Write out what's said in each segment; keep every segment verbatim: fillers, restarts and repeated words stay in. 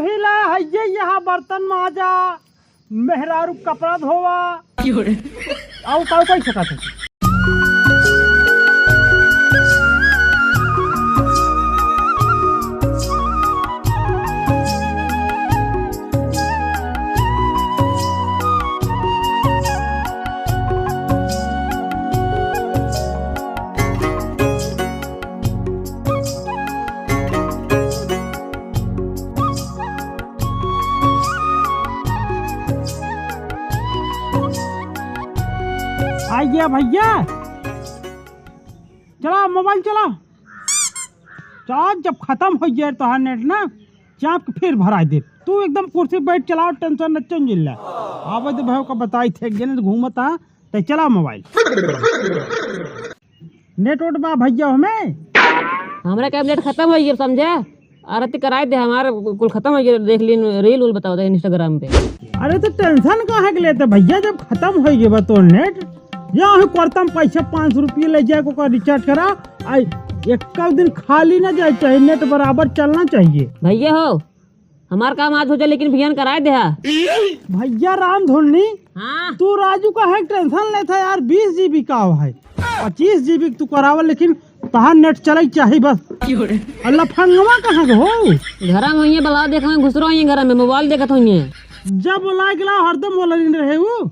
हिला हइये यहाँ बर्तन माजा, मेहरारू कपड़ा धोवा। क्यों रे? आउ का कहि सकत है? आइए भइया, चला मोबाइल चला, चला, जब खतम होइ जाए तोहार नेट ना, चाप के फिर भराइ देब। तू एकदम कुर्सी बैठ चलाओ, टेंशन न चुन जिल्ला। आवे दे भाई का बताई थे, एक जने घूमत हा, ते चला मोबाइल। नेट उट बा भइया हमें? हमरा का नेट खतम होइ गया, समझे? आरती कराइ दे, हमार कुल खतम होइ गया, देख लीन रील उल बताओ दे Instagram पे। अरे तो टेंशन काहे के लेते भइया, जब खतम होइ गया बा तोर नेट, या हमें करतम पैसा पाँच सौ रुपये ले जाए को का रिचार्ज करा, आई एक दिन खाली ना जाए चाहिए, नेट बराबर चलना चाहिए। भइया हो, हमार काम आज हो जाए, लेकिन बिहान कराइ देहा। भइया राम धुन्नी, हाँ। तू राजू काहे टेंशन लेत हा यार, बीस जीबी का है, पच्चीस जीबी तू करावा, लेकिन तहार नेट चलइ चाही बस। क्यों रे? अल्लाह फंगवा कहाँ के हो? घरा में होइए, बुलाओ, देखा घुसरो होइए घरा में, मोबाइल देखत होइए। जब बोलाइ के लाओ, हरदम बोला नहीं रहे वो।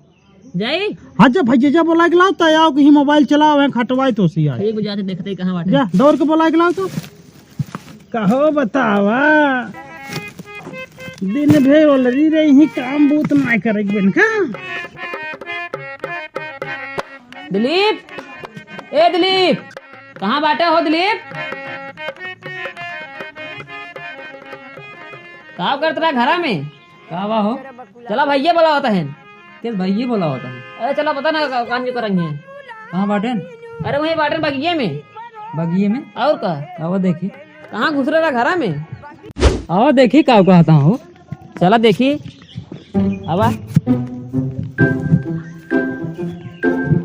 जाई? हाँ, जब भइया जब बोलाइ के लाओ, तय आओ कहीं मोबाइल चलाओ, हैं खटवाई तो सी आए। ठीक बा, जाते देखते ही कहाँ बाटे। जा, दौड़ के बोलाइ के लाओ तो। कहो बतावा, दिन भर ओलरी रही, काम बूत ना करे के बिन का? दिलीप, ए दिलीप, कहाँ बाटे हो दिलीप? का करत रहा घरा में? का बा हो? चला भइया बोलावत हैं। किस भइया बोलावत हैं? अरे चला पता ना का-, काम जो करेंगे। कहाँ बाटेन? अरे वहीं बाटेन बगिये में। बगिये में? और का? आवा देखी। कहाँ घुस रहा घरा में? आवा देखी का कहता हो। चला देखी। आवा।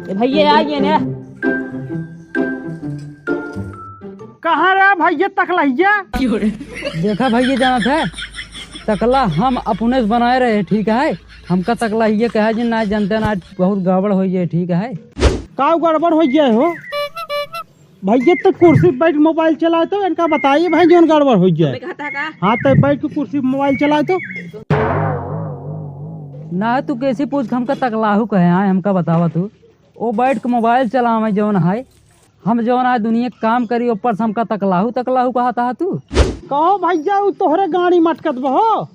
ए भइया आ गए ने। कहाँ रे भइया तकलहिया? देखा भइया जानत है, तकला हम अपने से बनाए रहे, ठीक है? हमका तकलहिया कहे जी ना जानते ना, आज बहुत गड़बड़ होइ गए, ठीक है? का गड़बड़ होइ गए हो? भइया तो कुर्सी पे बैठ मोबाइल चलाए तो इनका बताइए भाई जौन गड़बड़ होइ गए। हमें कहता है का? हाँ तो बैठ के कुर्सी पे मोबाइल चलाए तो। ना तू कैसी पूछ के हमका तकलाहू कहे आए, हमका बतावा तू। ओ बैठ के मोबाइल चलावे जौन है, हम जौन आज दुनिया के काम करी, ऊपर से हमका तकलाहू, तकलाहू कहत हा तू? कहो भइया, उ तोहरे गाड़ी मटकत बहो,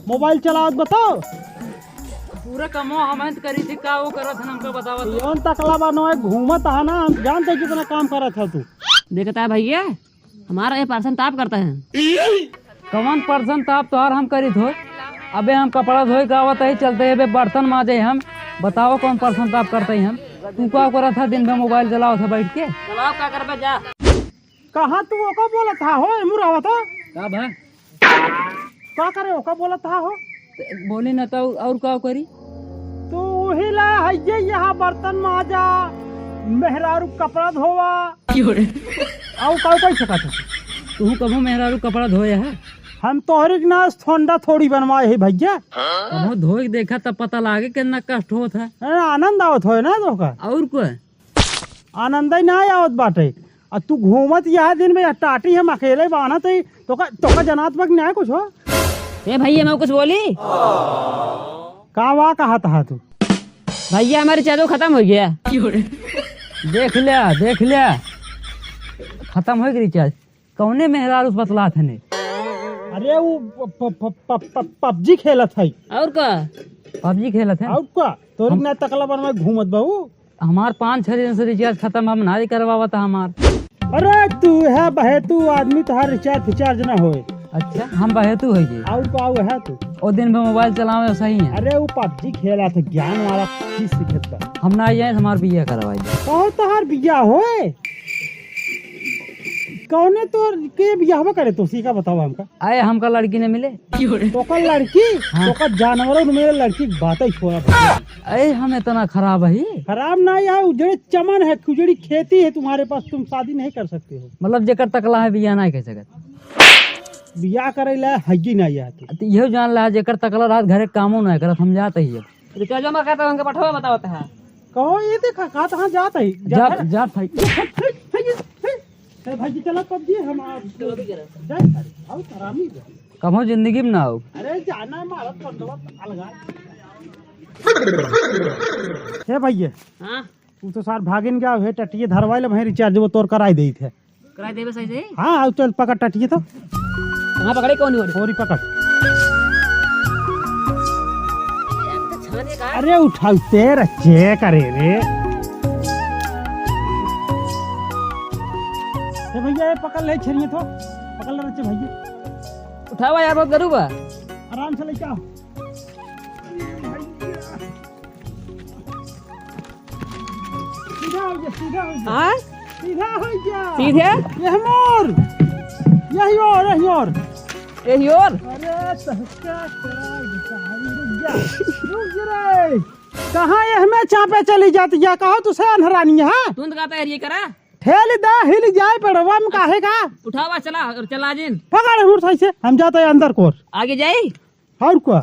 मोबाइल चलावत बताओ। पूरा कमवा हम ही त करी थी, का वो करत हन, हमका बतावा तू। जौन तकला बा नोए घूमत हा ना, हम जानते कितना काम करत हा तू। देखता है भइया, हमारा ये परसन ताप करता है। कवन परसन ताप तोहार हम करित हो? अबे हम कपड़ा धोए के आवत ही, चलते अबे बर्तन माजे हम। बताओ कौन परसन ताप करते ही हम? तू का करत हा दिन भर मोबाइल चलावत हा बैठ के? चलाओ का करबे जा। कहाँ तू ओका बोलत हा हो? एमुर आवत हा। का भा? का करे ओका बोलत हा हो? ते बोली ना तो और का करी? तू ही ला हइये यहाँ बर्तन माजा, मेहरारू कपड़ा धोवा। क्यों रे? आउ का कहि सकत है? तू कबो मेहरारू कपड़ा धोए है? हम तोहरी के ना ठंडा थोड़ी बनवाए है भइया। कबो धोए के देखा तब पता लागे कितना कष्ट होत है। अरे आनंद आवत होए ना तोहका। और को? आनंद ही ना आवत बाटे। आ तू घूमत यह दिन में टाटी हम अकेले बान्हत ही, तोका, तोका जनात बा कि ना कुछ हो? ए भइया, मैं कुछ बोली? का वा कहत हा तू? भइया, हमार रिचार्ज खतम होइ गया। देख लिया, देख लिया, खतम होइ गया रिचार्ज। कौने मेहरारू से बतलात हने? अरे, वो प-, प-, प-, प-, प-, पबजी खेलत है। और का? पबजी खेलत है? और का? तोरी हम ना तकला बनवा घूमत बहू। हमार पाँच छह दिन से रिचार्ज खतम, हम ना करवावत हमार। अरे तू है बहेतू आदमी, तोहार रिचार्ज फिचार्ज ना होए। अच्छा, हम बहेतू है जी। आउ का आउ है तू? ओ दिन में मोबाइल चलावे सही है। अरे वो पबजी खेला था, ज्ञान वाला चीज सीखत बा। हम ना जाए, हमार बिया करवाई दे। कहो तोहार बिया होए? कौने तोर के बियाहवा करे तो सीखा बतावा हमका। अरे हमका लड़की ने मिले। तोका लड़की? हाँ। तोका जानवरों में लड़की की बात ही छोड़ा भाई। अरे हम इतना खराब है? खराब ना यार, उजड़े चमन है, उजड़ी खेती है तुम्हारे पास, तुम शादी नहीं कर सकते हो। मतलब जेकर तकला है बियाह नहीं कर सकत। बियाह करे ला हइये ना यार तू। त इहो जान ला, जेकर तकला रहत घरे कामो ना करत, हम जात ही अब। रिचार्जो में कहता हमके पठवा बतावत है। कहो ये देखा, का तहाँ जात ही? जा, जात ही। ए भाई जी, चला पबजी, हम आप जाए सारे, बहुत हरामी बा। कबो जिंदगी में ना हो। अरे जाना मारत बंदवा अलगा। हे भैया। हाँ? तू तो सार भागिन गया, हे टटिए धरवाइल, वहीं रिचार्ज वो तोर कराई देइत है। कराई देबे सही से? हाँ, आओ चल पकड़ टटिए तो। कहाँ पकड़े, कौन हो? होरी पकड़। अरे उठाओ तेरे चे करे रे। ए भैया, ए पकड़ ले छेरिए तो, पकड़ ले रचे भैया। उठावा यार, बहुत गरू बा। आराम से लेके आओ। सीधा हो जा, सीधा हो जा। हाँ? सीधा हो जा। सीधे? यह मोर। यही ओर, यही ओर। यही ओर? अरे, तहका क्या बेचारी, रुक जा। रुक जा रे। कहाँ ये हमें चापे चली जाती है? कहो तुसे अनहरानी है, हाँ? तुम तो कहता है ये करा? ठेल दा, हिल जाए पेड़वा में काहे का? उठावा, चला और चला जिन। पकड़ मुर सही से, हम जाते हैं अंदर कोर। आगे जाई? और का?